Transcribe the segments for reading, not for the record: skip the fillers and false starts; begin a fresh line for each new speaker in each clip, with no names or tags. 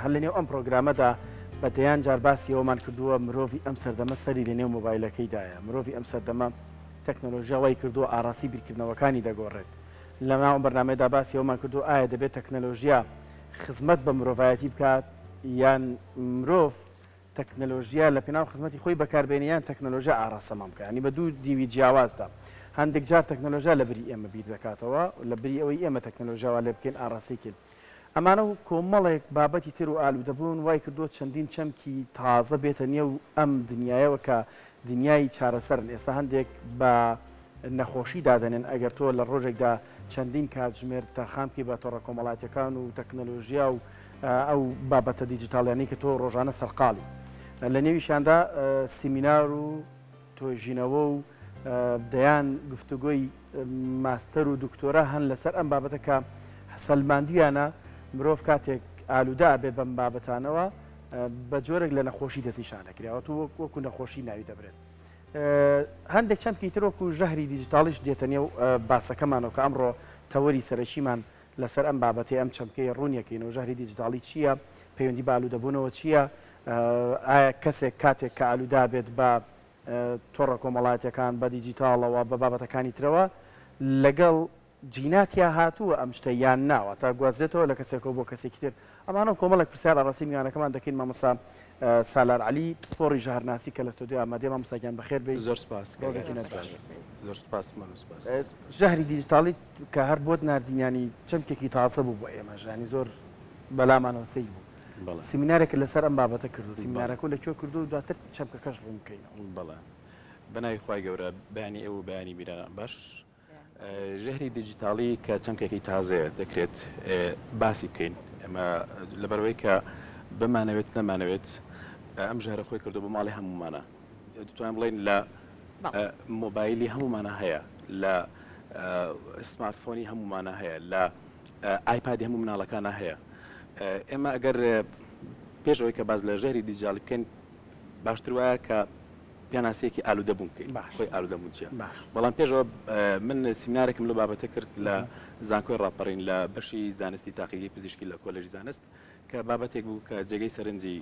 هەر لەنێو ئەم پرۆگرامەدا بە دەیان جار باسی ئەوەمان کردووە مرۆڤی ئەم سەردەمە سەری لەنێو مۆبایلەکەیدایە، مرۆڤی ئەم سەردەمە تەکنەلۆژیا وای کردووە ئاڕاستەی بیرکردنەوەکانی دەگۆڕێت. لەناو ئەم بەرنامەیەدا باسی ئەوەمان کردووە ئایا دەبێت تەکنەلۆژیا خزمەت بە مرۆڤایەتی بکات یان مرۆڤ تەکنەلۆژیا لە پێناو خزمەتی خۆی بەکاربێنێ یان تەکنەلۆژیا ئاڕاستەمان بکات یانی بە دوو دیوی جیاوازدا هەندێک جار تەکنەلۆژیا لە بری ئێمە بیر دەکاتەوە لە بری ئەوەی ئێمە تەکنەلۆژیا وا لێ بکەین ئاڕاستەی کەین ئەمانە و کۆمەڵێک بابەتی تر و ئالوودەبوون وای کردووە چەندین چەمکی تازە بێتە نێو ئەم دنیایەوە کە دنیای چارەسەرن ئێستا هەندێک بە نەخۆشی دادەنێن ئەگەر تۆ لە ڕۆژێکدا چەندین کاتژمێر تەرخان بکەی بە تۆڕە کۆمەڵاتیەکان و تەکنەلۆژیا و ئەو بابەتە دیجیتاڵیانەی کە تۆ ڕۆژانە سەرقاڵی لە نێویشیاندا سیمینار و توێژینەوە و دەیان گفتوگۆی ماستەر و دکتۆرا هەن لەسەر ئەم بابەتە کە سەلماندویانە مرۆڤ کاتێک ئالوودە ئەبێ بەم بابەتانەوە بە جۆرێک لە نەخۆشی دەستنیشان دەکرێت و وەکو نەخۆشی ناوی دەبرێت. هەندێک چەمکی تر وەکو ژەهری دیجیتاڵیش دێتە نێو باسەکەمانەوە کە ئەمڕۆ تەوەری سەرەکیمان لەسەر ئەم بابەتەی ئەم چەمکەی ڕوونیەکەینەوە ژەهری دیجیتاڵی چییە؟ پەیوەندی بە ئالوودەبوونەوە چییە؟ ئایا کەسێک کاتێک کە ئالوودە بێت بە تۆڕە کۆمەڵایەتیەکان، بە دیجیتاڵەوە، بە بابەتەکانی ترەوە لەگەڵ جیناتیا هاتووە ئەم شتە یان نا، واتە گوازرێتەوە لە کەسێکەوە بۆ کەسێکی تر؟ ئەمانە و کۆمەڵێک پرسیار ئاڕاستەی میوانەکەمان دەکەین مامۆستا سالار عەلی پسپۆڕی ژەهرناسی کە لە ستۆدیۆ ئامادەیە مامۆستا گیان بەخێر بێی
زۆر سپاس
ڕۆژێکی نەت باش.
زۆر سپاس مەمنون سپاس.
ژەهری دیجیتاڵی کە هەر بۆت ناردین یانی چەمکێکی تازە بوو بۆ ئێمەش یانی زۆر بەلامانەوە سەیر بوو.
بەڵێ.
سیمینارێکت لەسەر ئەم بابەتە کردو
بەڵێ.
سیمینارەکەو لە کوێ کردو دواتر چەمکەکەش ڕوون بکەینەوە.
بەڵێ بەناوی خوای گەورە بەیانی ئێوە و بەیانی بینەران باش. ژەهری دیجیتاڵی کە چەمکێکی تازەیە دەکرێت باسی بکەین ئێمە لەبەرەوەی کە بمانەوێت نەمانەوێت ئەم ژەهرە خۆی کردو بە ماڵی هەمومانە دەتوانین بڵێین لە مۆبایلی هەمومانە هەیە لە سمارتفۆنی هەمومانە هەیە لە ئایپادی هەموو مناڵەکانە هەیە ئێمە ئەگەر پێش ئەوەی کە باز لە ژەهری دیجیتاڵی بکەین باشتر وایە کە پێناسەیەکی ئالوودەبوون بکەین خۆی ئالوودەبوون چیە بەڵام پێشەوە من سیمینارێکم لە بابەتە کرد لە زانکۆی ڕاپەڕین لە بەشی زانستی تاقیگەی پزیشکی لە کۆلێژی زانست کە بابەتێک بوو کە جێگەی سەرنجی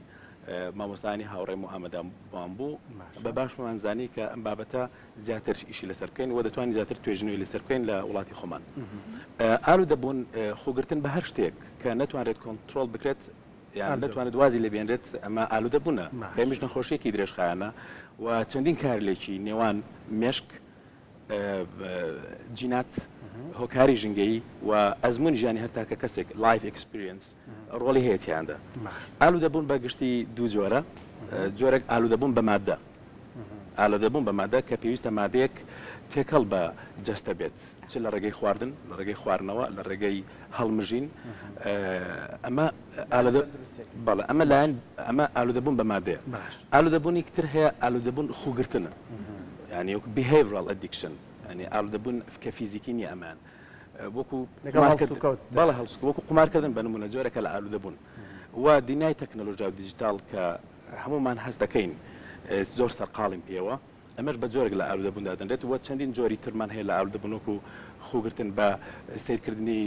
مامۆستایانی هاوڕێم و ئامادەبووان بوو بە باشمان زانی کە ئەم بابەتە زیاتر ئیشی لەسەر بکەین و دەتوانین زیاتر توێژینەوەی لەسەر بکەین لە وڵاتی خۆمان ئالوودەبوون خۆگرتن بە هەر شتێک کە نەتوانرێت کۆنترۆڵ بکرێت یان نەتوانێت وازی لێ بێنرێت ئەمە ئالوودەبوونە کە ئەمیش نەخۆشییەکی درێژخایەنە و چەندین کارلێکی نێوان مێشک جینات هۆکاری ژینگەیی و ئەزموونی ژیانی هەر تاکە کەسێک life experience ڕۆڵی هەیە تیاندا. ئالوودەبوون بە گشتی دوو جۆرە، جۆرێک ئالوودەبوون بە ماددە، ئالوودەبوون بە ماددە کە پێویستە مادەیەک تێکەڵ بە جەستە بێت چ لە ڕێگەی خواردن، لە ڕێگەی خواردنەوە، لە ڕێگەی هەڵمژین ئەمە بەڵێ ئەمە لایەن ئەمە ئالوودەبوون بە مادەیە. ئالوودەبوونی تر هەیە ئالوودەبوون خووگرتنە یانی وەک behavioral addiction یانی ئالوودەبوون کە فیزیکی نییە ئەمەیان وەکو بەڵێ هەڵسوکەوت وەکو قومارکردن بە نموونە جۆرێکە لە ئالوودەبوون و دنیای تەکنەلۆژیا و دیجیتاڵ کە هەموومان هەست دەکەین زۆر سەرقاڵین پێوە ئەمەش بە جۆرێک لە ئالوودەبوون دادەنرێت و چەندین جۆری ترمان هەیە لە ئالوودەبوون وەکو خووگرتن بە سەیرکردنی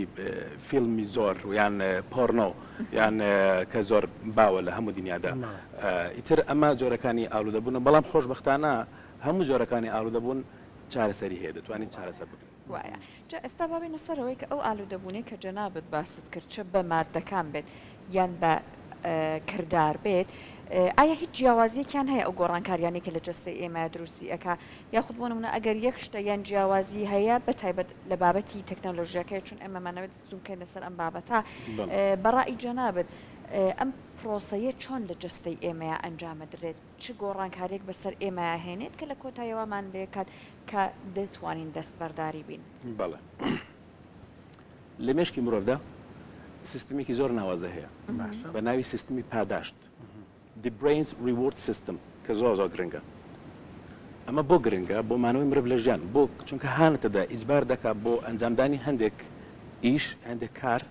فیلمی زۆر یان پۆرنۆ یان کە زۆر باوە لە هەموو دنیادا ئیتر ئەمە جۆرەکانی ئالوودەبوونە بەڵام خۆشبەختانە هەموو جۆرەکانی ئالوودەبوون چارەسەری هەیە دەتوانین چارەسەر بکرێت.
وایە. جا ئێستا با بێینە سەر ئەوەی کە ئەو ئالوودەبوونەی کە جەنابت باست کرد چ بە ماددەکان بێت یان بە کردار بێت ئایا هیچ جیاوازیەکیان هەیە ئەو گۆڕانکاریانەی کە لە جەستەی ئێمە دروستی ئەکا یاخود بۆ نمونە ئەگەر یەک شتە یان جیاوازی هەیە بە تایبەت لە بابەتی تەکنەلۆژیاکەی چون ئێمەمانەوێت زووم بکەینە سەر ئەم بابەتە بە ڕای جەنابت ئەم پرۆسەیە چۆن لە جەستەی ئێمەیا ئەنجامەدرێت چ گۆڕانکاریەک بەسەر ئێمەیا هێنێت کە لە کۆتایی وامان لێکات کە دەتوانین دەستبەرداری بین؟
بەڵێ. لە مێشکی مرۆڤدا سیستمێکی زۆر ناوازە هەیە بە ناوی سیستمی پاداشت The Brain's Reward System کە زۆر زۆر گرنگە. ئەمە بۆ گرنگە؟ بۆ مانەوەی مرۆڤ لە ژیان، بۆ چونکە هانتەدا ئیجبار دەکات بۆ ئەنجامدانی هەندێک ئیش، هەندێک کار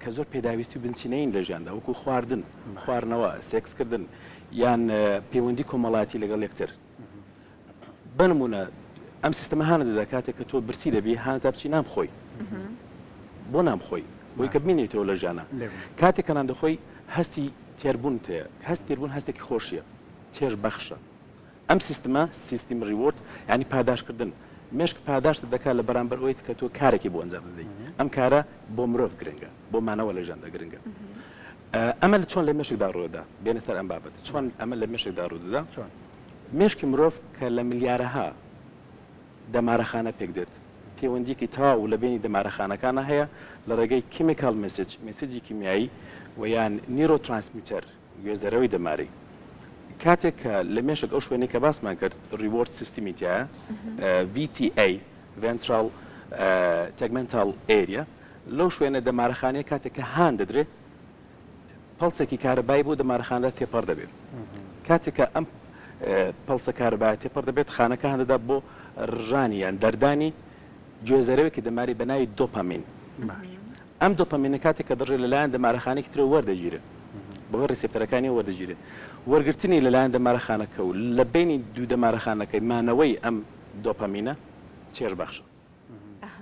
کە زۆر پێداویستی و بنچینەیین لە ژیاندا وەکو خواردن، خواردنەوە، سێکسکردن یان پەیوەندی کۆمەڵایەتی لەگەڵ یەکتر. بە نموونە ئەم سیستەمە هانت دەدا کاتێک کە تۆ برسی دەبی هانت دا بچی نان بخۆی. بۆ نان بخۆی؟ بۆی کە بمێنیتەوە لە ژیانا. کاتێک کە نان دەخۆی هەستی. تێربوونت هەیە. هەست تێربوون هەستێکی خۆشییە، چێژ بەخشە. ئەم سیستمە، سیستمی reward، یانی پاداشتکردن. مێشک پاداشتت دەکات لە بەرامبەر ئەوەی کە تۆ کارێکی بۆ ئەنجام دەدەیت. ئەم کارە بۆ مرۆڤ گرنگە، بۆ مانەوە لە ژیاندا گرنگە. ئەمە چۆن لە مێشکدا ڕوودەدا؟ بێنە سەر ئەم بابەتە. چۆن ئەمە لە مێشکدا ڕوودەدا؟
چۆن؟
مێشکی مرۆڤ کە لە ملیارەها دەمارەخانە پێکدێت، پەیوەندییەکی تەواو لە بەینی دەمارەخانەکانا هەیە لە ڕێگەی chemical message، message ی کیمیایی، و یان neurotransmitter، گوێزەرەوەی دەماری. کاتێک کە لە مێشک ئەو شوێنەی کە باسمان کرد reward system ی تیایە، VTA، Ventral Tegmental Area، لەو شوێنە دەمارەخانەیە کاتێک کە هان دەدرێ pulse ێکی کارەبایی بۆ دەمارەخانە تێپەڕ دەبێت. کاتێک کە ئەم pulse ە کارەبایە تێپەڕ دەبێت خانەکە هان دەدا بۆ ڕژانی یان دەردانی گوێزەرەوەیەکی دەماری بە ناوی دۆپامین. ئەم دۆپامینە کاتێک کە دەڕژێت لەلایەن دەمارەخانێکی ترەوە وەردەگیرێت، بەهۆی receptor ەکانیەوە وەردەگیرێت. وەرگرتنی لەلایەن دەمارەخانەکە و لە بەینی دوو دەمارەخانەکەی مانەوەی ئەم دۆپامینە چێژبەخشە.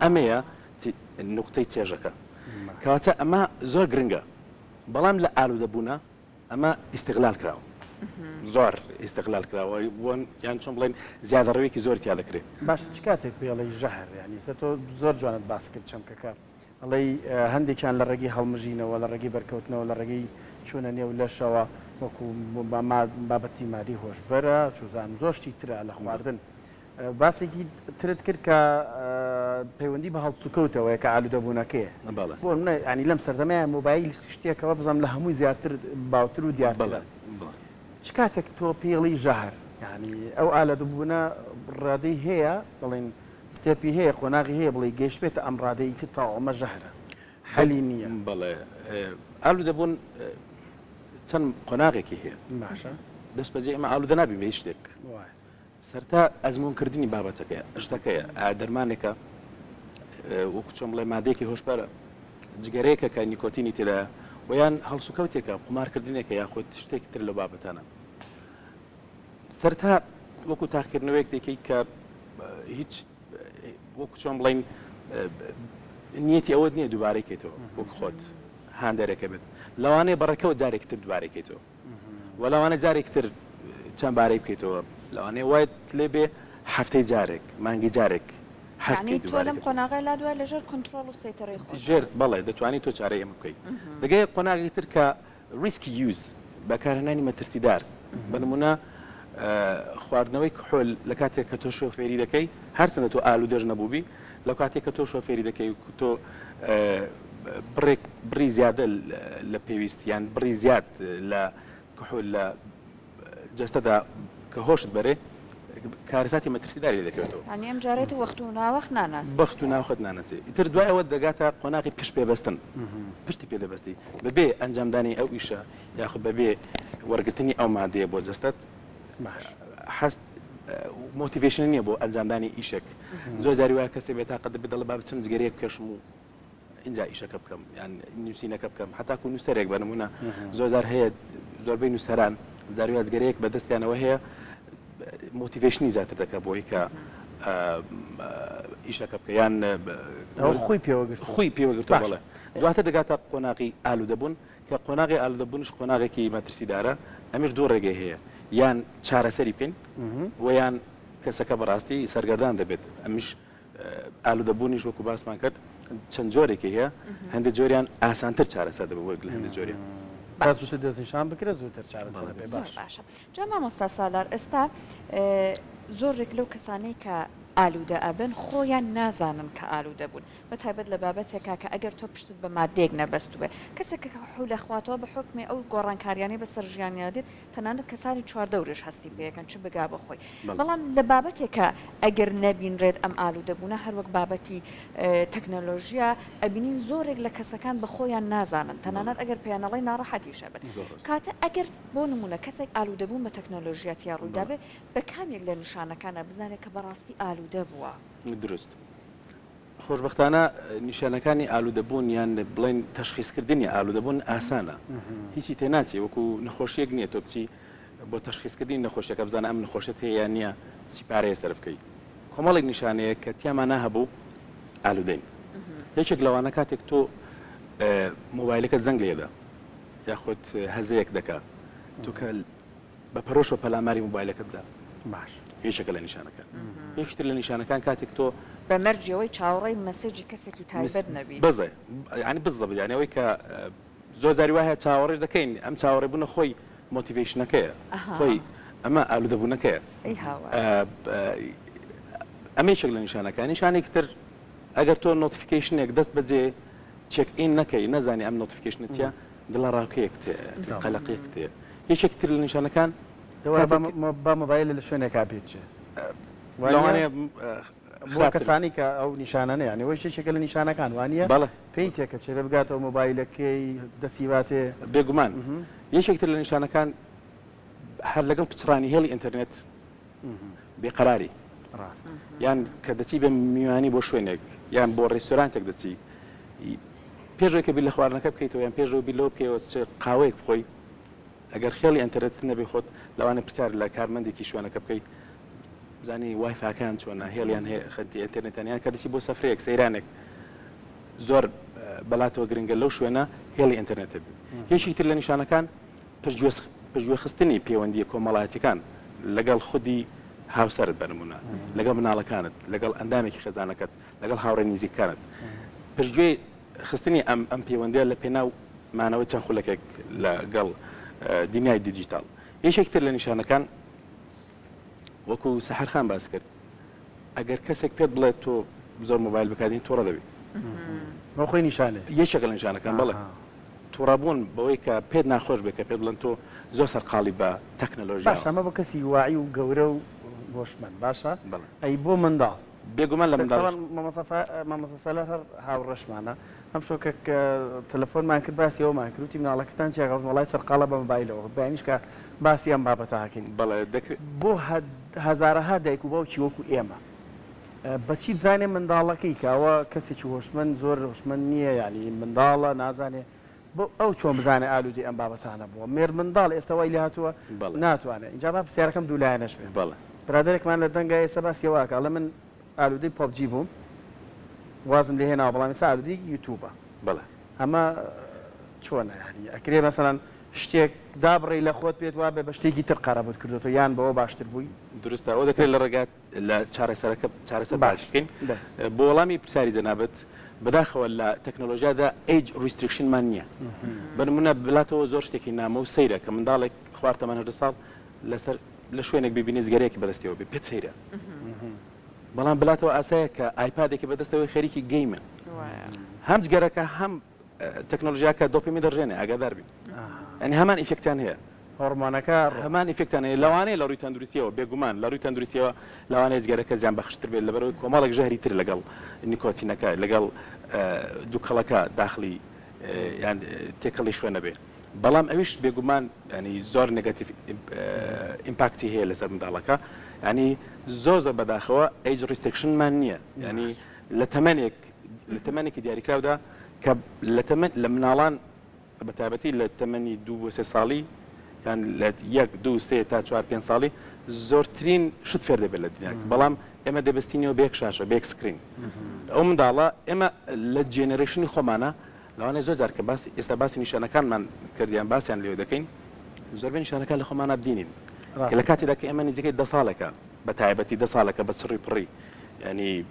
ئەمەیە نوقتەی چێژەکە. کەواتە ئەمە زۆر گرنگە. بەڵام لە ئالوودەبوونە ئەمە ئیستغلال کراوە. زۆر ئیستغلال کراوە یان چۆن بڵێن زیادەڕەویەکی زۆری تیا دەکرێت.
باشە چ کاتێک پێڵێی ژەهر؟ یانی ئێستا تۆ زۆر جوانت باس کرد چەمکەکە. ئەڵێی هەندێکیان لە ڕێگەی هەڵمژینەوە، لە ڕێگەی بەرکەوتنەوە، لە ڕێگەی چوونە نێو لەشەوە وەکو بابەتی مادەی هۆشبەرە، چوزانم زۆر شتی ترە لە خواردن. باسێکی ترت کرد کە پەیوەندی بە هەڵسوکەوتەوەیە کە ئالوودەبوونەکەیە. بۆ نمونە یانی لەم سەردەمەیە مۆبایل شتێکەوە بزانم لە هەمووی زیاتر باوتر و دیارترە. چ کاتێک تۆ پێڵی ژەهر یانی ئەو ئالوودەبوونە ڕادەی هەیە بڵێن step ی هەیە قۆناغی هەیە بڵێی گەیشتبێتە ئەم ڕادەی ئیتر تەواو ئەمە ژەهرە حەلی نییە.
بەڵێ ئالوودەبوون چەند قۆناغێکی هەیە.
باشە.
دەست بەجێ ئێمە ئالوودە نابین بە هیچ شتێک.
وایە.
سەرتا ئەزموونکردنی بابەتەکەیە، شتەکەیە، ئایا دەرمانێکە وەکو چۆن بڵێ مادەیەکی هۆشبەرە، جگەرەیەکە کە نیکۆتینی تێدایە و یان هەڵسوکەوتێکە، قومارکردنێکە یاخود شتێکی تر لەو بابەتانە. سەرتا وەکو تاقیکردنەوەیەک دەکەی کە هیچ وەکو چۆن بڵین نیەتی ئەوەت نییە دووبارەی کەیتەوە وەک خۆت هاندەرەکە بێت لەوانەیە بەڕێکەوە جارێکی تر دووبارەی کەیتەوە و لەوانەیە جارێکی تر چەند بارەی بکەیتەوە لەوانەیە وایت لێ بێ هەفتەی جارێک مانگی جارێک حەز
یعنی
بکەیت
تۆ
دووبارەی
لەم
کەیتەوە.
قۆناغە لا دوای لەژێر کۆنترۆڵ و سەیتەرەی خۆتە.
ژێر بەڵێ دەتوانی تۆ چارەی ئەمە بکەیت دەگەیە قۆناغێکی تر کە Risky use، بەکارهێنانی مەترسیدار، بە نموونە خواردنەوەی کحول لە کاتێک کە تۆ شۆفێری دەکەی، هەرچەندە تۆ ئالوودەش نەبووبی، لەو کاتێک کە تۆ شۆفێری دەکەی و تۆ بڕێک بڕی زیادە لە پێویست یان بڕی زیاد لە کحول لە جەستەدا کە هۆشت بەرێ کارەساتی مەترسیداری لێ دەکەوێتەوە.
یانی ئەم جارەی تۆ وەخت و ناوەخت ناناسی.
وەخت و ناوەخت ناناسی. ئیتر دوای ئەوە دەگاتە قۆناغی پشت پێ بەستن. پشتی پێ دەبەستی. بەبێ ئەنجامدانی ئەو ئیشە یاخود بەبێ وەرگرتنی ئەو مادەیە بۆ جەستەت حەست motivation نییە بۆ ئەنجامدانی ئیشێک. زۆر جاری وایە کەسێک بێتاقەت دەبێت دەڵێ با بچم جگەرەیەک بکێشم و ئینجا ئیشەکە بکەم یان نووسینەکە بکەم هەتاکو نووسەرێک بە نمونە زۆر جار هەیە زۆربەی نووسەران جاری وازگەرەیەک بە دەستیانەوە هەیە motivation ی زیاتر دەکە بۆی کە ئیشەکە بکە یان
خۆی پێوەگرت
خۆی پێوەگرت بەڵێ دواتر دەگاتە قۆناغی ئالوودەبوون کە قۆناغی ئالوودەبوونش قۆناغێکی مەترسیدارە ئەمیش دوو ڕێگەی هەیە یان چارەسەری بکەین و یان کەسەکە بەڕاستی سەرگەردان دەبێت ئەمیش ئالوودەبوونیش وەکو باسمان کرد چەند جۆرێکی هەیە، هەندێک جۆریان ئاسانتر چارەسەر دەبێت وەک لە هەندێک جۆریان.
با زووتر دەستنیشان بکرێت زووتر چارەسەر دەبێت.
زۆر باشە جا مامۆستا سالار ئێستا زۆرێک لەو کەسانەی کە ئالوودە ئەبن خۆیان نازانن کە ئالوودە بوون بە تایبەت لە بابەتێکا کە ئەگەر تۆ پشتت بە مادەیەک نەبەستوبێ کەسێک کە کحول ئەخواتەوە بە حوکمی ئەو گۆڕانکاریانەی بەسەر ژیانیا دێت تەنانەت کەسانی چواردەوریش هەستی پێکەن چ بگا بە خۆی بەڵام لە بابەتێکا ئەگەر نەبینرێت ئەم ئالوودەبوونە هەر وەک بابەتی تەکنەلۆژیا ئەبینین زۆرێک لە کەسەکان بە خۆیان نازانن تەنانەت ئەگەر پێیان نەڵێی ناڕەحەتیش ئەبن کاتە ئەگەر بۆ نموونە کەسێک ئالوودەبوون بە تەکنەلۆژیا تیا ڕوویدابێ بە کام یەک لە نیشانەکانا بزانێت کە بەڕاستی ئالوودە بووە؟
دروست. خۆشبەختانە نیشانەکانی ئالوودەبوون یان بڵێین تەشخیسکردنی ئالوودەبوون ئاسانە هیچی تێناچێ وەکو نەخۆشیەک نییە تۆ بچی بۆ تەشخیسکردنی نەخۆشیەکە بزانە ئەم نەخۆشیەت هەیە یان نییە چی پارەیە سەرف بکەی کۆمەڵێک نیشانەیە کە تیامانا هەبوو ئالوودەین یەکێک لەوانە کاتێک تۆ مۆبایلەکەت زەنگ لێدا. یاخود هەزەیەک دەکا تۆ کە بە پەرۆشەوە پەلاماری مۆبایلەکەت دا
باش
یەکێکە لە نیشانەکان. یەکی تر لە نیشانەکان کاتێک تۆ.
بە مەرجی ئەوەی چاوەڕێی message ی کەسێکی تایبەت نەبیت.
بەزێ یانی بزەبت یانی ئەوەی کە زۆر جاری وا هەیە چاوەڕێش دەکەین ئەم چاوەڕێ بوونە خۆی motivation ەکەیە خۆی ئەمە ئالوودە بوونەکەیە.
ئەی هاوار.
ئەمە یەکێک لە نیشانەکان. نیشانێکی تر ئەگەر تۆ notification ێک دەست بەجێ check in نەکەی نەزانی ئەم notification ە چیە دڵەڕاوکێیەک تێ قەلەقیەک تێ یەکێک تر لە نیشانەکان
دەوارە با مۆبایل لە شوێنێکا بێچێ
لەوانەیە
بۆ کەسانی کە ئەو نیشانانە یانی ئەوەیش یەکێکە لە نیشانەکان وانە
بەڵێ
پێی تێکەچێ بێ بگاتەوە مۆبایلەکەی دەستی باتێ
بێگومان یەکێک تر لە نیشانەکان هەر لەگەڵ پچڕانی هێڵی ئینتەرنێت بێقەراری
ڕاست
یان کە دەچی بە میوانی بۆ شوێنێک یان بۆ ڕێستۆرانتێک دەچی پێشەوەی کە بیر لە خواردنەکە بکەیتەوە یان پێشەوە بیر لەوە بکەیەوە چ قاوەیەک بخۆی ئەگەر خێڵی ئەنتەرنێتت نەبێ خۆت لەوانە پرسیار لە کارمەندێکی شوێنەکە بکەی بزانی وایفاکان چۆنە هێڵیان هەیە خەتی ئینتەرنێتیان یان کە دەچی بۆ سەفرەیەک سەیرانێک زۆر بەلاتەوە گرنگە لەو شوێنە هێڵی ئینتەرنێت بێ یەکی تر لە نیشانەکان پشتگوێخستنی پەیوەندییە کۆمەڵایەتیەکان لەگەڵ خودی هاوسەرت بە نمونە لەگەڵ مناڵەکانت لەگەڵ ئەندامێکی خێزانەکەت لەگەڵ هاوڕێ نزیکەکانت پشتگوێ خستنی ئەم ئەم پەیوەندیە لە پێناو مانەوەی چەند خولەکێک لەگەڵ دنیای دیجیتاڵ یەکێک تر لە نیشانەکان وەکو سەحەر خان باس کرد ئەگەر کەسێک پێت بڵێت تۆ زۆر مۆبایل بەکاردێنی توڕە دەبی.
بۆ خۆی نیشانەیە.
یەکێکە لە نیشانەکان بەڵێ. توڕەبوون بەوەی کە پێت ناخۆش بێت کە پێت بڵێن تۆ زۆر سەرقاڵی بە تەکنەلۆژیاوە.
باشە ئەمە بۆ کەسی واعی و گەورە و هۆشمەند باشە ئەی بۆ منداڵ؟
بێگومان لە منداڵ.
تەبعەن مامۆستا سالار هەر هاوڕێشمانە ئەمشەو کە تەلەفۆنمان کرد باسی ئەوەمان کرد وتی مناڵەکەتان چیە گوتم وەڵای سەرقاڵە بە مۆبایلەوە بەیانیش کە باسی ئەم بابەتە ئەکەین.
بەڵێ دەکرێت.
بۆ هەزارەها دایک و باوکی وەکو ئێمە بەچی بزانێ منداڵەکەی کە ئەوە کەسێکی هۆشمەند زۆر هۆشمەند نییە یانی منداڵە نازانێ بۆ ئەو چۆن بزانێ ئالوودەی ئەم بابەتانە بووە مێرمنداڵ ئێستا وای لێهاتووە ناتوانێ ئینجا با پرسیارەکەم دوو لایەنەش بێ برادەرێکمان لە دەنگە ئێستا باسی ئەوە ئەکا ئەڵێ من ئالوودەی PUBG بووم وازم لێ هێناوە بەڵام ئێستا ئالوودەی یوتوبە ئەمە چۆنە یانی ئەکرێ مەسەلەن شتێک دابڕێی لە خۆت پێت وابێ بە شتێکی تر قەرەبووت کردۆتەوە یان بەوە باشتر بووی؟
دروستە ئەوە دەکرێت لە ڕێگات لە چارەسەرەکە چارەسەر باس بکەین بۆ وەڵامی پرسیاری جەنابت بەداخەوە لە تەکنەلۆژیادا age restriction مان نییە بە نمونە بلاتەوە زۆر شتێکی نامە و سەیرە کە منداڵێک خوار تەمەن 18 ساڵ لەسەر لە شوێنێک ببینی جگەرەیەکی بەدەستەوە بێ پێت سەیرە بەڵام بلاتەوە ئاسایە کە iPad ێکی بەدەستەوەی خەریکی game ە هەم جگەرەکە هەم تەکنۆلۆژیاکە دۆپیمی دەڕژێنێ ئاگادار بین یعنی هەمان effect یان هەیە
هۆرمۆنەکە
هەمان effect یان هەیە لەوانەیە لە ڕووی تەندروستیەوە بێگومان لە ڕووی تەندروستیەوە لەوانەیە جگەرەکە زیان بەخشتر بێت لەبەرەوەی کۆمەڵێک ژەهری تر لەگەڵ نیکۆتینەکە لەگەڵ دووکەڵەکە داخلی یان تێکەڵی خوێنە بێ بەڵام ئەویش بێگومان ینی زۆر negative impact ی هەیە لەسەر منداڵەکە ینی زۆر زۆر بەداخەوە age restriction مان نییە ینی لە تەمەنێک لە تەمەنێکی دیاریکراودا کە لە تەمەن لە مناڵان بە تایبەتی لە تەمەنی دوو بۆ سێ ساڵی یان لە یەک دوو سێ تا چوار پێنج ساڵی زۆرترین شت فێر دەبێت لە دنیا بەڵام ئێمە دەبەستینەوە بە یەک شاشە بە یەک screen ئەو منداڵە ئێمە لە generation ی خۆمانە لەوانەیە زۆر جار کە باسی ئێستا باسی نیشانەکانمان کرد یان باسیان لێوە دەکەین زۆربەی نیشانەکان لە خۆمانە بینین کە لە کاتێدا کە ئێمە نزیکەی دە ساڵێکە بە تایبەتی دە ساڵێکە بە چڕی پڕی ینی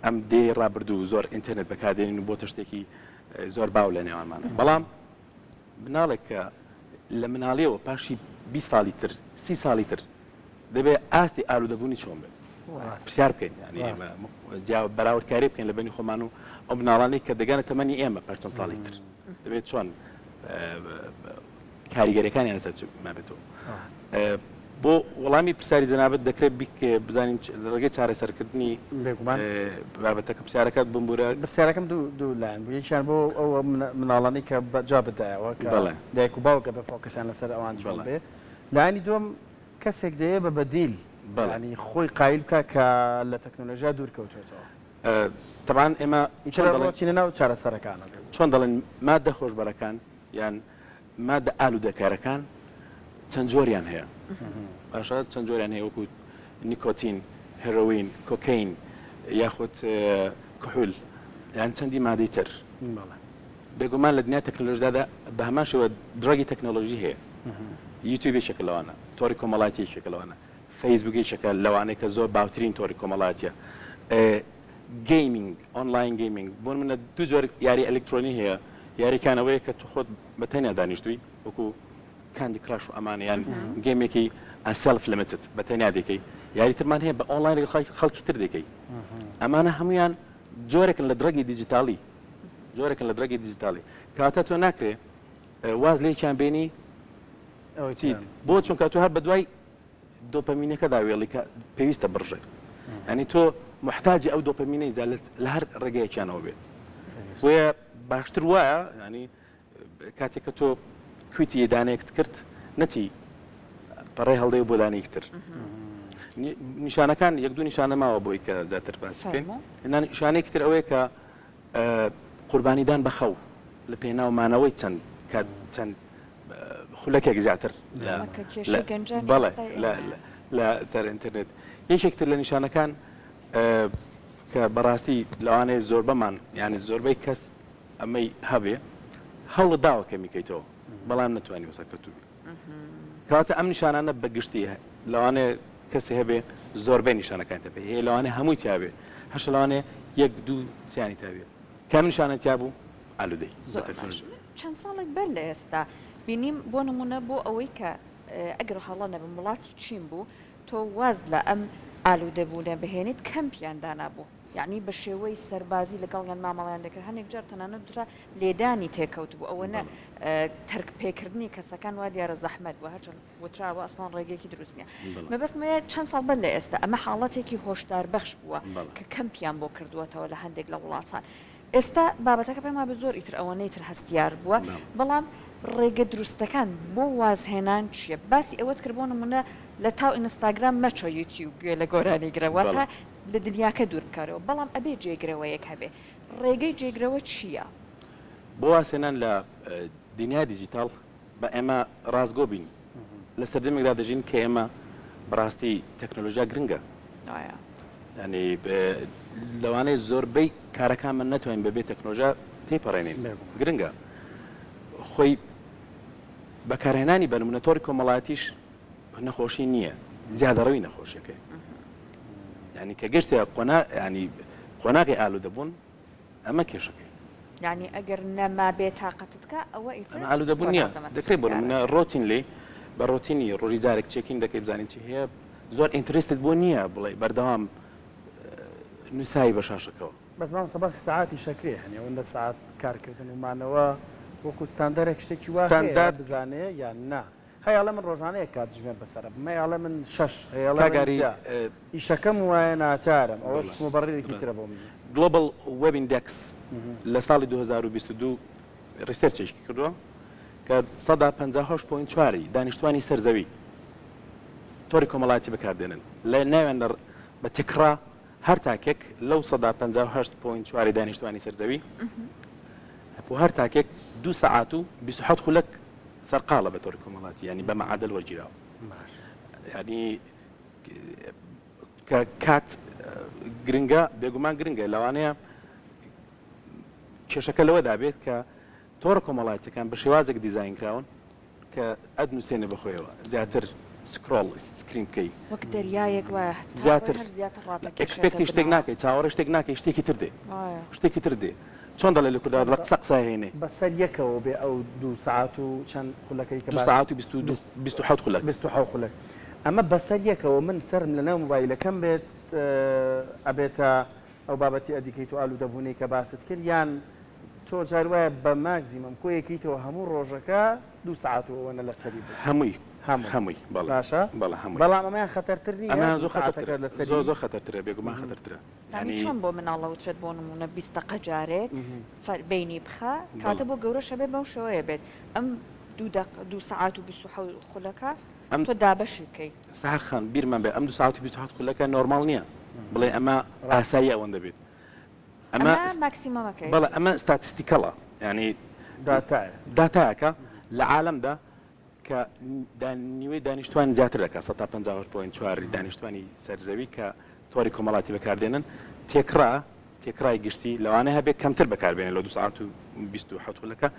ئەم دەیەی ڕابردوو زۆر ئینتەرنێت بەکاردێنین و بۆتە شتێکی زۆر باو لە نێوانمان بەڵام مناڵێک کە لە مناڵیەوە پاشی 20 ساڵی تر سی ساڵی تر دەبێت ئاستی ئالوودەبوونی چۆن بێت پرسیار بکەین یعنی ئێمە جیا بەراوردکاری بکەین لە بەنی خۆمان و ئەو مناڵانەی کە دەگەنە تەمەنی ئێمە پاش چەند ساڵی تر دەبێت چۆن کاریگەریەکانیان لەسەر چ مابێتەوە. بۆ وەڵامی پرسیاری جەنابت دەکرێت بزانین لە ڕێگەی چارەسەرکردنی
بێگومان
بابەتەکە پرسیارەکەت بمبورە.
پرسیارەکەم دوو لایەن بوو یەکیان بۆ ئەو مناڵانەی کە جوابت دایەوە کە دایک و باوکە بە focus یان لەسەر ئەوان چۆن بێ لایەنی دووەم کەسێک دەیەوێ بە بەدیل یانی خۆی قایل بکا کە لە تەکنۆلۆژیا دوور کەوتۆتەوە.
تەبعەن ئێمە
چۆن دەڵێن چینە ناو چارەسەرەکانە
چۆن دەڵێن مادە هۆشبەرەکان یان مادە ئالوودەکەرەکان چەند جۆریان هەیە باشە چەند جۆریان هەیە وەکو نیکۆتین هێرۆین کۆکەین یاخود کحول یان چەندی مادەی تر. بێگومان لە دنیای تەکنەلۆژیادا بە هەمان شێوە drug ی تەکنەلۆژی هەیە. یوتیوب یەکێکە لەوانە، تۆڕی کۆمەڵایەتی یەکێکە لەوانە، فەیسبوک یەکێکە لەوانەی کە زۆر باوترین تۆڕی کۆمەڵایەتیە. gaming، online gaming، بۆ نمونە دوو جۆر یاری ئەلکترۆنی هەیە، یاریەکان ئەوەیە کە تۆ خۆت بە تەنیا دانیشتووی وەکو Candy Crush و ئەمانە یان game ێکی self limited بە تەنیا دەکەی، یاری ترمان هەیە بە ئۆنلاین لەگەڵ خەڵکی تر دەکەی. ئەمانە هەمویان جۆرێکن لە drug ی دیجیتاڵی، جۆرێکن لە drug ی دیجیتاڵی. کەواتە تۆ ناکرێ واز لێکیان بێنی چیت بۆ چونکە تۆ هەر بەدوای دۆپەمینەکەدا وێڵی کە پێویستە بڕژێ ینی تۆ محتاجی ئەو دۆپەمینەی جا لە هەر ڕێگەیەکیانەوە بێت بۆیە باشتر وایە ینی کاتێک کە تۆ quit ی دانەیەکت کرد نەچی پەڕێ هەڵدەی بۆ دانەیەکی تر نیشانەکان یەک دوو نیشانە ماوە بۆی کە زیاتر باسی بکەین نیشانەیەکی تر ئەوەیە کە قوربانیدان بە خەو لە پێناو مانەوەی چەند کات چەند خولەکێک زیاتر بەڵێ لە سەر ئینتەرنێت یەکێک تر لە نیشانەکان کە بەڕاستی لەوانەیە زۆربەمان یعنی زۆربەی کەس ئەمەی هەبێ هەوڵت داوە کەمی کەیتەوە بەڵام نەتوانیوە سەرکەوتوو بی کەواتە ئەم نیشانانە بە گشتی لەوانەیە کەسی هەبێ زۆربەی نیشانەکانی تەبێ هەیە لەوانەیە هەمووی تیابێ هەشە لەوانەیە یەک دوو سیانی تابێ کام نیشانە تیا بوو ئالوودەی
زۆر باش چەند ساڵێک بەر لە ئێستا بینیم بۆ نمونە بۆ ئەوەی کە ئەگەر هەڵە نەبم وڵاتی چین بوو تۆ واز لە ئەم ئالوودەبوونە بهێنیت کەمپیان دانابوو یەعنی بە شێوەی سەربازی لەگەڵیان مامەڵەیان دەکرد، هەنێک جار تەنانەت وترا لێدانی تێکەوتبوو، ئەوەنە تەرک پێکردنی کەسەکان وا دیارە زەحمەت بووە، هەرچەند وتراوە ئەسڵەن ڕێگەیەکی دروست نییە. مەبەستم ئەوەیە چەند ساڵ بەر لە ئێستا ئەمە حاڵەتێکی هۆشداربەخش بووە کە کەمپیان بۆ کردووەتەوە لە هەندێک لە وڵاتان. ئێستا بابەتەکە پێم وابێ زۆر ئیتر ئەوەنەی تر هەستیار بووە، بەڵام ڕێگە دروستەکان بۆ وازهێنان چییە؟ باسی ئەوەت کرد بۆ نموونە لە تاو ئینستاگرام مەچۆ یوتیوب گوێ لە گۆرانی گرە، واتە لە دنیاکە دوور بکەرەوە بەڵام ئەبێ جێگرەوەیەک هەبێ ڕێگەی جێگرەوە چییە؟
بۆ وازهێنان لە دنیای دیجیتاڵ با ئێمە ڕاستگۆ بین لە سەردەمێکدا دەژین کە ئێمە بەڕاستی تەکنەلۆژیا گرنگە ینی لەوانەیە زۆربەی کارەکانمان نەتوانین بەبێ تەکنۆژیا تێپەڕێنین گرنگە خۆی بەکارهێنانی بەنمونە تۆڕی کۆمەڵاتیش نەخۆشی نییە زیادەڕەوی نەخۆشیەکەی یعنی کە گەشتە قۆنا ینی قۆناغی ئالوودەبوون ئەمە کێشەکەی.
یانی ئەگەر نەما بێ تاقەتت کا ئەوە ئیتر
ئەمە ئالوودەبوون نییە دەکرێت بۆ نمونە ڕۆتین لێ بە ڕۆتینی ڕۆژی جارێک checking دەکەی بزانین چی هەیە زۆر interest ت بۆ نییە بڵێ بەردەوام نووسایی بە شاشەکەوە.
بەس مامۆستا باسی سەعاتیش ئەکرێ یانی ئەوەندە سەعات کارکردن و مانەوە وەکو ستاندەرێک شتێکی وا هەیە بزانێ یان نا؟ هەیە ئەڵێ من ڕۆژانە یەک کاتژمێر بەسەرە بم، هەیە ئەڵێ من شەش، هەیە ئەڵێ
کاک
من
ئاری
دە، ئیشەکەم وایە ناچارم، ئەوەش موبەڕیرێکی ترە بۆ من.
Global Web Index لە ساڵی 2022 research ێکی کردووە کە 58.4 ی دانیشتوانی سەر زەوی تۆڕی کۆمەڵایەتی بەکاردێنن لە ناویان لە بە تێکڕا هەر تاکێک لەو 58.4 ی دانیشتوانی سەر زەوی بۆ هەر تاکێک دوو سەعات و 27 خولەک سەرقاڵە بە تۆڕی کۆمەڵاتی یانی بە مەعادەل وەرگیراوە یانی کە کات گرنگە بێگومان گرنگە لەوانەیە کێشەکە لەوەدا بێت کە تۆڕە کۆمەڵاتەکان بە شێوازێک دیزاین کراون کە ئەدنووسێنێ بەخۆیەوە زیاتر scroll screen بکەی
وەک دەریایەک وایە
زیاتر expect ی شتێک ناکەی چاوەڕێ شتێک ناکەی شتێکی تر دێ شتێکی تر دێ چۆن دەڵێ لە کوردا دەڵێ قسە قسە هێنێ.
بەسەر یەکەوە بێ ئەو دوو سەعات و چەند خولەکەی کە
دوو
باست
سەعات و 22 27 خولەک.
27 خولەک ئەمە بەسەر یەکەوە من سەرم لەناو مۆبایلەکەم بێت ئەبێتە ئەو بابەتی ئەدیکەیت و ئالوودەبوونەی کە باست کرد یان تۆ جار وایە بە ماکزیمەم کۆیەکەیتەوە هەموو ڕۆژەکە دوو سەعات و ئەوەنە لەسەری بوو.
هەمووی
هەمووی
هەمووی بەڵێ
باشە
بەڵێ هەمووی.
بەڵام ئەمەیان خەتەرتر نییە
ئەمەیان
دوو
زۆر
سەعاتەکە
خەتەرترە
لەسەری؟
زۆر زۆر خەتەرترە بێگومان خەتەرترە.
یانی
یانی.
چۆن بۆ مناڵ ئەوترێت بۆ نموونە 20 دەقە جارێک فەر بەینی بخە کەواتە
بەڵێ.
بۆ گەورەش ئەبێ بەو شێوەیە بێت ئەم دوو دەق دوو سەعات و 27 خولەکە
ئەم.
تۆ دابەشی بکەی.
سەحەر خان بیرمان بێ ئەم دوو سەعات و 27 خولەکە نۆرماڵ نییە بڵێ ئەمە ئاسایی ئەوەندە بێت ئەمە
ئەمە maximum ەکەی.
بەڵێ ئەمە statistical ە یانی
داتایە.
داتایەکە لە عالەمدا کە نیوەی دانیشتوان زیاتر دەکات، 58.4 دانیشتوانی سەر زەوی کە تۆڕی کۆمەڵاتی بەکاردێنن، تێکڕا تێکڕای گشتی لەوانەیە هەبێت کەمتر بەکاربێنێ لە 2 سەعات و 27 خولەکە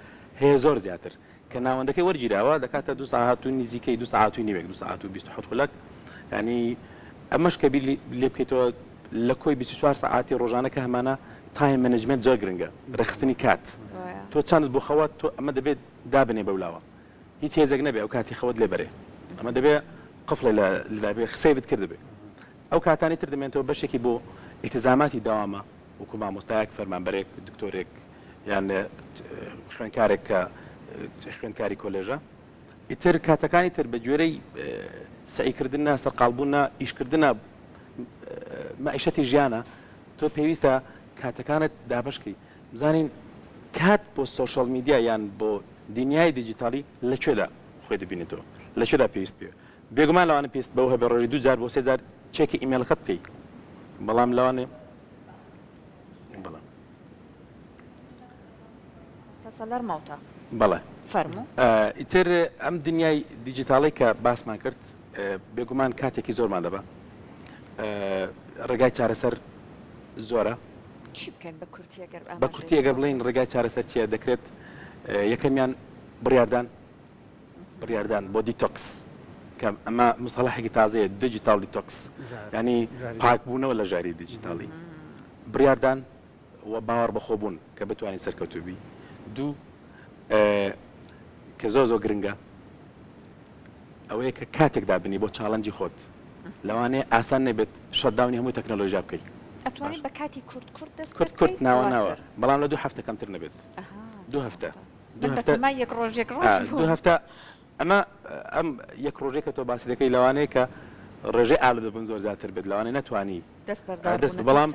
هەیە زۆر زیاتر کە ناوەندەکەی وەرگیراوە دەکاتە 2 سەعات و نزیکەی 2 سەعات و نیوێک 2 سەعات و 27 خولەک ینی ئەمەش کە بیر لێ بکەیتەوە لە کۆی 24 سەعاتی ڕۆژانە کە هەمانە time management زۆر گرنگە ڕێکخستنی کات تۆ چەندت بۆ خەوە تۆ ئەمە دەبێت دابنێ بەولاوە هیچ هێزێک نەبێ ئەو کاتی خەوت لێ بەرێ ئەمە دەبێ قفڵێ لە لابێ save ت کردبێ ئەو کاتانی تر دەمێنێتەوە بەشێکی بۆ ئیلتزاماتی دەوامە وەکو مامۆستایەک فەرمانبەرێک دکتۆرێک یان خوێنکارێک کە خوێنکاری کۆلێژە ئیتر کاتەکانی تر بە گوێرەی سەعیکردنە سەرقاڵبوونە ئیشکردنە مەعیشەتی ژیانە تۆ پێویستە کاتەکانت دابەشکەی بزانین کات بۆ social media یان بۆ دنیای دیجیتاڵی لە کوێدا خۆی دەبینێتەوە لە کوێدا پێویست پێ بێگومان لەوانە پێویست بەوە هەبێ ڕۆژی دوو جار بۆ سێ جار check ی ئیمێڵەکەت بکەی بەڵام لەوانێ بەڵێ
سەلار ماوتە
بەڵێ
فەرموو
ئیتر ئەم دنیای دیجیتاڵی کە باسمان کرد بێگومان کاتێکی زۆرمان دەبە ڕێگای چارەسەر زۆرە
چی بکەین بە کورتی ئەگەر
بە کورتی ئەگەر بڵێین ڕێگای چارەسەر چییە دەکرێت یەکەمیان بڕیاردان بڕیاردان بۆ detox کە ئەمە مستەڵەحێکی تازەیە digital detox ینی پاکبوونەوە لە ژاری دیجیتاڵی بڕیاردان و باوەڕ بەخۆبوون کە بتوانین سەرکەوتوبی دوو کە زۆر زۆر گرنگە ئەوەیە کە کاتێک دابنی بۆ challenge ی خۆت لەوانەیە ئاسان نەبێت shutdown ی هەموو تەکنەلۆژیا بکەیت.
ئەتوانی بە کاتی کورت کورت دەست
کورت کورت ناوە ناوە بەڵام لە دوو هەفتە کەمتر نەبێت دوو هەفتە
دوو هەفتە یەک ڕۆژ یەک ڕۆژ
دوو هەفتە ئەمە ئەم یەک ڕۆژێک کە تۆ باسی دەکەی لەوانەیە کە ڕێژەی ئالودەبوون زۆر زیاتر بێت لەوانەیە نەتوانی
دەست بەردار بەڵام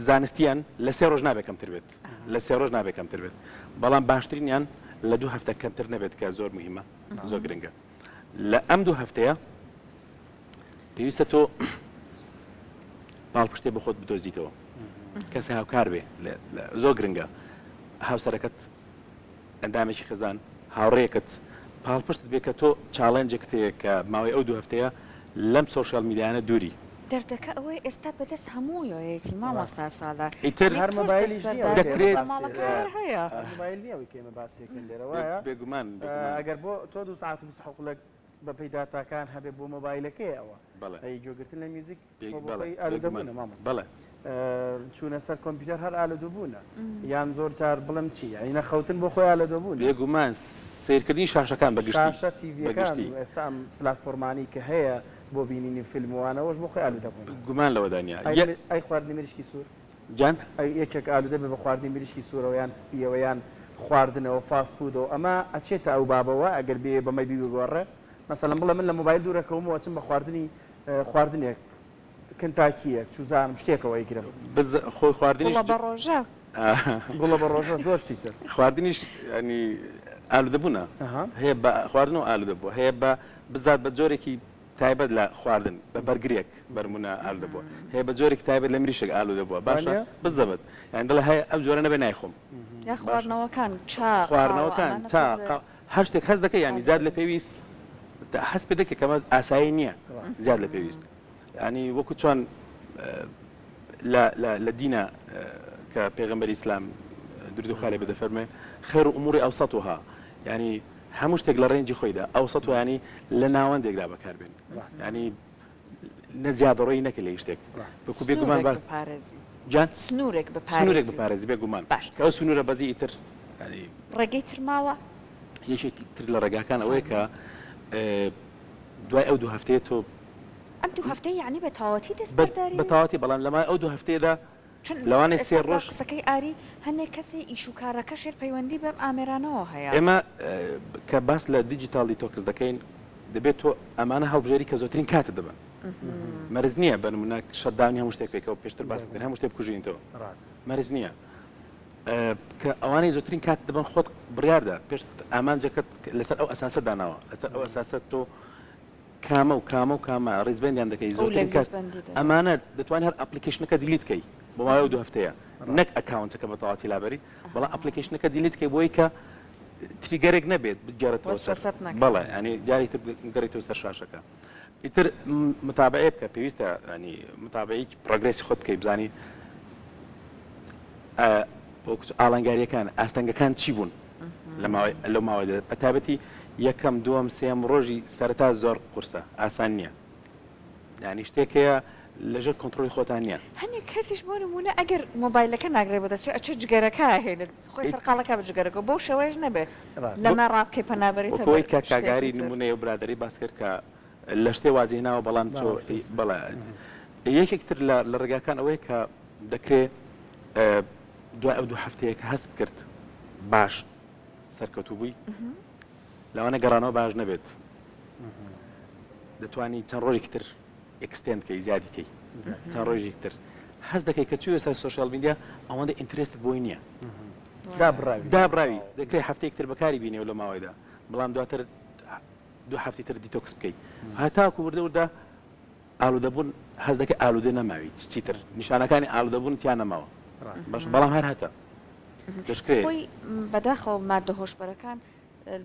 زانستیان لە سێ ڕۆژ نابێت کەمتر بێت لە سێ ڕۆژ نابێت کەمتر بێت بەڵام باشترینیان لە دوو هەفتە کەمتر نەبێت کە زۆر مهمە زۆر گرنگە لە ئەم دوو هەفتەیە پێویستە تۆ پاڵپشتێ بە خۆت بدۆزیتەوە کەس هاوکار بێ زۆر گرنگە هاوسەرەکەت ئەندامێکی خێزان، هاوڕێیەکت پاڵپشتت بێت کە تۆ challenge ێکت هەیە کە ماوەی ئەو دوو هەفتەیە لەم social media یانە دووری.
دەردەکە ئەوەیە ئێستا بەدەست هەموویەتی مامۆستا سالار.
ئیتر
هەر مۆبایلیش نییە ئەوەی کە ئێمە
دەکرێت
باسی
ماڵەکە هەر هەیە.
هەر مۆبایل نییە ئەوەی کە ئێمە باسی ئەکەین لێرە وایە؟
بێگومان بێگومان.
ئەگەر بۆ تۆ دوو سەعات و 27 خولەک بەپێی داتاکان هەبێ بۆ مۆبایلەکەیە ئەوە.
بەڵێ.
ئەی گوێگرتن لە میوزیک
بەڵێ.
چوونە سەر کۆمپیوتەر هەر ئالودەبوونە یان زۆر جار بڵێم چی یانی نەخەوتن بۆ خۆی ئالودەبوونە.
بێگومان سەیرکردنی شاشەکان بە گشتی.
شاشە تیڤیەکان و ئێستا ئەم پلاتفۆرمانەی کە هەیە بۆ بینینی فیلم و وانەوەش بۆ خۆی ئالودەبوونە.
گومان لەوەدا نییە.
ئەی خواردنی مریشکی سوور؟
گیان؟
ئەی یەکێک ئالودە بێ بە خواردنی مریشکی سوورەوە یان سپییەوە یان خواردنەوە fast food ەوە ئەمە ئەچێتە ئەو بابەوە ئەگەر بێ بەمە بیگۆڕێ مەسەلەن بڵێ من لە مۆبایل دوورەکەوم و ئەچم بە خواردنی خواردنێک کنتاکییەک چوزانم شتێکەوە ئەیگرم.
بز خۆی خواردنیش
گوڵە بە ڕۆژە.
گوڵە بە ڕۆژە زۆر شتی تر.
خواردنیش یانی ئالوودەبوونە هەیە بە خواردن و ئالوودە بووە هەیە بە بزات بە جۆرێکی تایبەت لە خواردن بە بەرگرێک بەرمونە ئالوودە بووە هەیە بە جۆرێکی تایبەت لە مریشک ئالوودە بووە باشە بزەبت یانی دەڵێ هەیە ئەم جۆرە نەبێ نایخۆم.
یا خواردنەوەکان چا
خواردنەوەکان چا هەر شتێک هەست دەکەی یانی زیاد لە پێویست هەست پێ دەکەی کەمە ئاسایی نییە زیاد لە پێویست ینی وەکو چۆن لە دینە کە پێغمبەری ئیسلام درود خالێ بە دەفەرمێ خير الأمور أوسطها ینی هەموو شتێک لە range ی خۆیدا أوسط ینی لە ناوەندێکدا بەکاربێن ینی نە زیادەڕۆیی نەکەی لە هیچ شتێک وەکو بێگومان
سنوورێک
باس
بپارێزی.
جان
سنوورێک
سنوورێک
بپارێزی.
بپارێزی بێگومان
باش.
کە ئەو سنوورە بەزی ئیتر یانی.
ڕێگەی تر ماوە؟
یەکێک تر لە ڕێگاکان ئەوەیە کە
فەرموو.
دوای ئەو دوو هەفتەیە تۆ.
ئەم دوو هەفتەیە یەعنی بە تەواوەتی دەست
بە
بەرداری؟
بە تەواوەتی بەڵام لە ماوەی ئەو دوو هەفتەیەدا
چون
لەوانەیە سێ
ئێستا بە
ڕۆژ.
قسەکەی ئاری هەندێک کەس هەیە ئیش و کارەکەش هەر پەیوەندی بەم ئامێرانەوە هەیە.
ئێمە کە باس لە digital detox دەکەین دەبێت تۆ ئەمانە هەڵبژێری کە زۆرترین کاتت دەبەن. مەرج نییە بە نمونە shutdown ی هەموو شتێک پێکەوە پێشتر باس کرد هەموو شتێک بکوژینیتەوە مەرج نییە کە ئەوانەی زۆرترین کات دەبەن خۆت بڕیاردا پێش ئامانجەکەت لەسەر ئەو ئەساسە داناوە لەسەر ئەو ئەساسە تۆ کامە و کامە و کامە ڕیزبەندیان دەکەی زۆرترین کات ئەمانە دەتوانانی هەر application ەکە delete کەی بۆ ماوەی دوو هەفتەیە نەک account ەکە بە تەواتی لابەری بەڵام application ەکە delete کەی بۆی کە trigger ێک نەبێت بگەڕێتەوە سەر بەڵێ ینی جاری تر بگەڕێتەوە سەر شاشەکە. ئیتر متابعەیە بکە پێویستە ینی متابعی progress ی خۆت بکەی بزانی ئاڵنگاریەکان ئاستەنگەکان چی بوون لە ماوەی لەو ماوەی بە تایبەتی یەکەم دووەم سێم ڕۆژی سەرەتا زۆر قورسە ئاسان نییە یانی شتێک هەیە لەژێر کۆنترۆڵی خۆتان نییە.
هەنێک کەسیش بۆ نموونە ئەگەر مۆبایلەکە ناگرێ بە دەستی ئەچێ جگەرەکە ئەهێنێت خۆی سەرقاڵ ئەکا بە جگەرەکەوە بەو شێوەیەش نەبێ لەمە ڕابکەی پەنا بەریتە
وەک ئەوەی کە کاک ئاری نموونەی ئەو برادەرەی باس کرد کە لە شتێ وازی هێناوە بەڵام چۆ بەڵێ یەکێک تر لە لە ڕێگاکان ئەوەیە کە دەکرێ دوای ئەو دوو هەفتەیە کە هەستت کرد باش سەرکەوتوو بووی لەوانە گەڕانەوە باش نەبێت دەتوانی چەند ڕۆژێکی تر extend کەی زیادی کەی چەند ڕۆژێکی تر هەست دەکەی کە چووە سەر social media ئەوەندە interest ت بۆی نییە
دابراوی
دابراوی دەکرێت هەفتەیەک تر بەکاری بینێ و لە ماوەیدا بەڵام دواتر دوو هەفتی تر detox بکەیت هەتاکو وردە وردە ئالوودەبوون هەست دەکەی ئالوودە نەماویت چیتر نیشانەکانی ئالوودەبوون تیا نەماوە باش بەڵام هەر هەتە دەشکرێت
خۆی بەداخەوە ماددە هۆشبەرەکان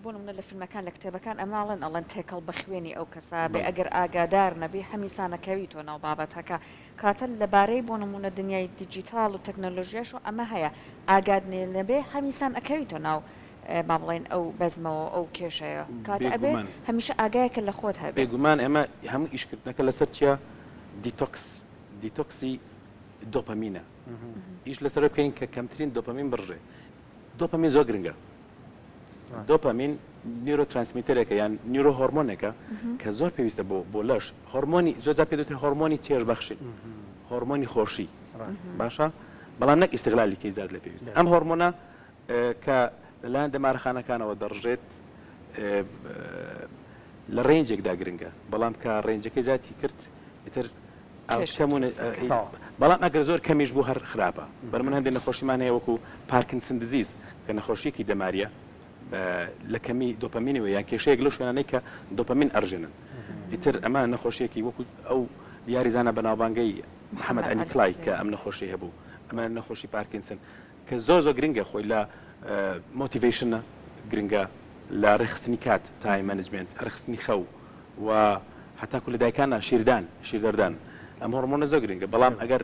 بۆ نمونە لە فیلمەکان لە کتێبەکان ئەمە ئەڵێن ئەڵێن تێکەڵ بە خوێنی ئەو کەسە بێ ئەگەر ئاگادار نەبی هەمیسان ئەکەویتەوە ناو بابەتەکە کاتە لەبارەی بۆ نمونە دنیای دیجیتاڵ و تەکنەلۆژیاشەوە ئەمە هەیە ئاگات نێ نەبێ هەمیسان ئەکەویتەوە ناو با بڵێین ئەو بەزمەوە ئەو کێشەیە کاتە ئەبێ
بێگومان
هەمیشە ئاگایەکە لە خۆت هەبێ.
بێگومان ئێمە هەموو ئیشکردنەکە لەسەر چیە detox detox ی دۆپەمینە ئیش لەسەر بکەین کە کەمترین دۆپەمین بڕژێ دۆپەمین زۆر گرنگە دۆپامین neurotransmitter ێکە یان neurohormone ێکە کە زۆر پێویستە بۆ بۆ لەش هۆرمۆنی زۆر جار پێ دەوترێت هۆرمۆنی چێژ بەخشین هۆرمۆنی خۆشی باشە بەڵام نەک ئیستغلالی کەی زیاد لە پێویست ئەم هۆرمۆنە کە لەلایەن دەمارەخانەکانەوە دەڕژێت لە range ێکدا گرنگە بەڵام کە range ەکەی زیادی کرد ئیتر بەڵام ئەگەر زۆر کەمیش بوو هەر خراپە. بەر من هەندێک نەخۆشیمان هەیە وەکو Parkinson disease کە نەخۆشیەکی دەماریە لە کەمی دۆپەمینەوە یان کێشەیەک لەو شوێنانەی کە دۆپەمین ئەرژێنن ئیتر ئەمە نەخۆشیەکی وەکو ئەو یاریزانە بەناوبانگەی محەممەد عەلی کلای کە ئەم نەخۆشی هەبوو ئەمە نەخۆشی پارکینسن کە زۆر زۆر گرنگە خۆی لە motivation ە گرنگە لە ڕێکخستنی کات time management ڕێکخستنی خەو و هەتاکو لە دایکانە شیردان شیردەردان ئەم هۆرمۆنە زۆر گرنگە بەڵام ئەگەر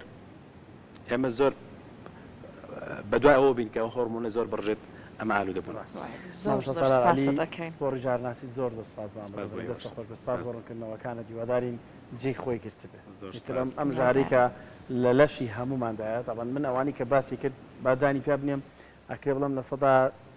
ئێمە زۆر بەدوای ئەوە بین کە ئەو هۆرمۆنە زۆر بڕژێت ئەمە ئالوودە بوون.
زۆر
مامۆستا
زۆر
سالار عەلی
سپاست ئەکەین.
پسپۆڕی ژارناسی زۆر زۆر سپاس بۆ
سپاس بۆ
ئامادەبوونت
ئێوەش.
دەستت خۆش بێت سپاس
سپاس.
بۆ ڕوونکردنەوەکانت هیوادارین جێی خۆی گرتبێ
زۆر
ئیتر ئەم
سپاس.
ئەم
زۆر
ژارەی کە لە لەشی هەمووماندایە تەبعەن من ئەوانی کە باسی کرد با دانی پیا بنێم ئەکرێ بڵێم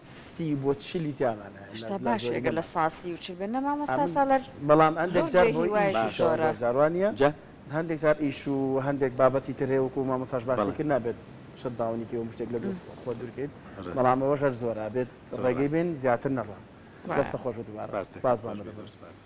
30% بۆ 40 تیامان هەیە
شتا
لە
باشە ئەگەر لە
زۆرینەمان
سا 30 و 40 بێ نە مامۆستا
ئەمن
سالار
بەڵام هەندێک
زۆر
جار
جێی
بۆ
هیوایەکی
ئیشیشەوە
زۆرە.
زۆر جار وا نییە؟
جا.
هەندێک جار ئیش و هەندێک بابەتی تر هەیە وەکو مامۆستاش باسی
بەڵێ.
کرد نابێت shut down ی کەی و مشتێک لە دوور خۆت دوور کەیت
ڕاستە.
بەڵام ئەوەش هەر زۆرە ئەبێت
زۆر
ڕێگەی
ڕاستە.
بێن زیاتر نەڕوا
وایە.
دەستت خۆش بێت دووبارە
سپاس دەکەم.
سپاس بۆ
خۆش بێت.
ئامادەبوونت.
سپاس.